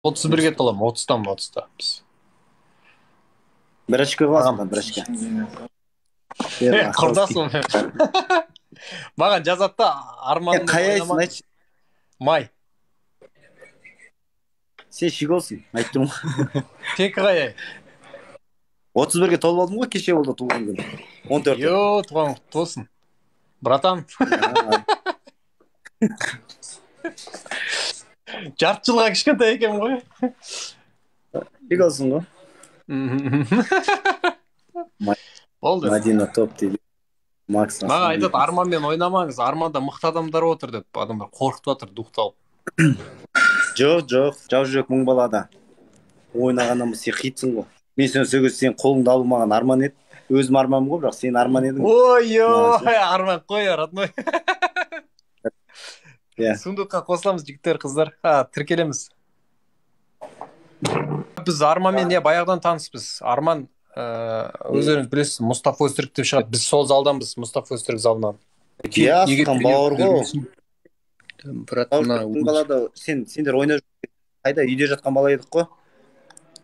31-ге толамын, 30-тамын, 30-та біз. Бір очко қаласың, бір очко. Құрдас ол. Маған жазады да, Арман. Қай айсың, айтшы? Май. Сен щеголсың, айттым ғой. Сенікі қай ай? 31-ге толып алдым ғой, кеше болды туған күн. 14. Йо, туған құтты болсын. Братан. Жарты жылға кішкентай екенмін ғой. Щеголсың ғой. Болды. Мадина топ дейді. Макс. Маған айтады, Арманмен ойнамаңыз, Арманда мықты адамдар отыр деп. Адамдар қорқытып жатыр, духталып. Жоқ, жоқ, жау жүрек мың балада. Ойнағаннан сен хитсің ғой. Мен сені сол кезде сен қолыңды алу маған арман еді. Өзім арманым ғой, бірақ сен арман едің. Ой, ой, арман қой, родной. Иә. Сундукқа қосыламыз, жігіттер, қыздар. Тіркелеміз. Біз Арманмен не баяғыдан таныспыз. Арман, өздеріңіз білесіз, Мұстафа Өзтүрік деп шығады. Біз сол залданбыз, Мұстафа Өзтүрік залынан. Иә, асқан бауыр ғой. Брат, мына балада сендер ойнап қайда үйде жатқан бала едік қой.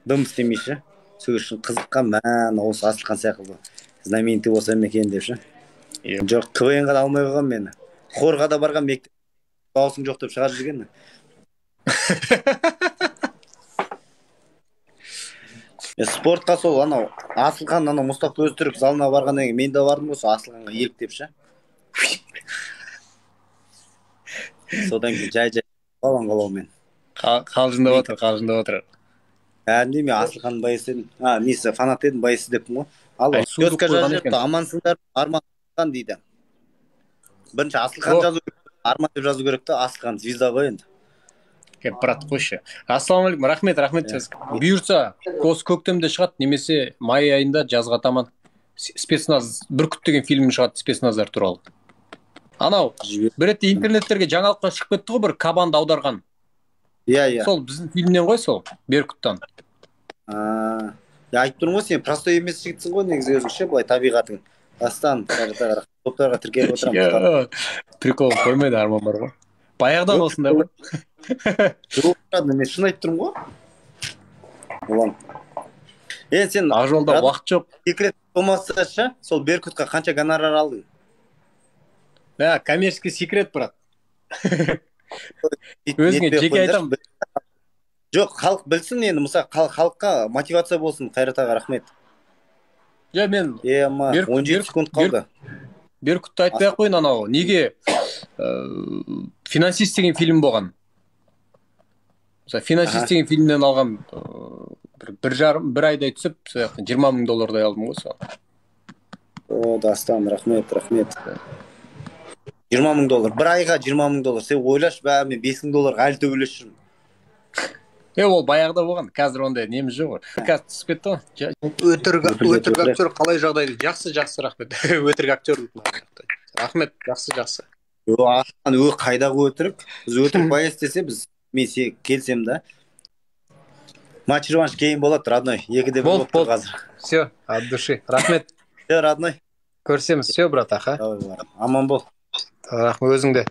Дым істемей ше. Сол үшін қызыққан, мә, осы Асылхан сияқты знаменитый болсам екен деп ше. Жоқ, КВН-ға да алмай қойған мені. Хорға да барған, мектеп дауысың жоқ деп шығарып жіберген. Спортқа сол анау Асылхан, анау Мұстафа Өзтүрік залына барғаннан кейін мен де бардым ғой, сол Асылханға еліктеп ше. Содан кейін жай-жай балан қалаумен. Қалжыңдап отыр, қалжыңдап отыр. Әне мен Асылхан байысы едім. Несі, фанат едім, байысы деппін ғой. Ал, Сөзке жазып, амансыңдар, Арман дейді. Бірінші Асылхан жазу керек, Арман деп жазу керек та, Асылхан звезда ғой енді. Брат, қойшы. Ассалаумағалейкум, рахмет, рахмет. Бұйырса, осы көктемде шығады, немесе май айында жазға таман спецназ, Бүркіт деген фильм шығады спецназдар туралы. Анау, бір ретте интернеттерге жаңалыққа шығып кетті ғой, бір кабанды аударған. Иә, иә. Сол біздің фильмнен ғой сол, Беркуттан. Айтып тұрмын ғой, сен простой емес жігітсің ғой негізі өзің ше, былай табиғатың. Дастан, топтарға тіркеліп отырамын. Прикол қоймайды, Арман бар ғой. Баяғыдан осындай ғой. Жоқ, мен шын айтып тұрмын ғой. Ұлан. Енді сен ақ жолда уақыт жоқ. Секрет болмаса ше, сол Беркутқа қанша гонорар алдың? Да, коммерческий секрет, брат. Өзіңе жеке айтамын. Жоқ, халық білсін енді, мысалы, халыққа мотивация болсын. Қайрат аға, рахмет. Жоқ, мен 17 секунд қалды. Беркутты айтпай ақ қояйын, анау неге Финансист деген фильм болған. Мысалы, Финансист деген фильмнен алған бір айдай түсіп, сол жақтан 20 000 доллардай алдым ғой сол. О, Дастан, рахмет, рахмет. 20 000 доллар. Бір айға 20 000 доллар. Сен ойлашы, бә, мен 5 000 долларға әлі төбелесіп жүрмін. Ол баяғыда болған. Қазір ондай неміз жоқ ғой. Қазір түсіп кетті ғой. Өтірік актер қалай жағдайды? Жақсы, жақсы, рахмет. Өтірік актер. Рахмет, жақсы, жақсы. Қайдағы өтірік? Біз өтірік байыз десе, біз мен келсем да. Матч реванш кейін болады, родной. 2-1 болып тұр қазір. Все, от души. Рахмет. Все, родной. Көрсеміз. Все, брат, аха. Аман бол. Рахмет, өзің де.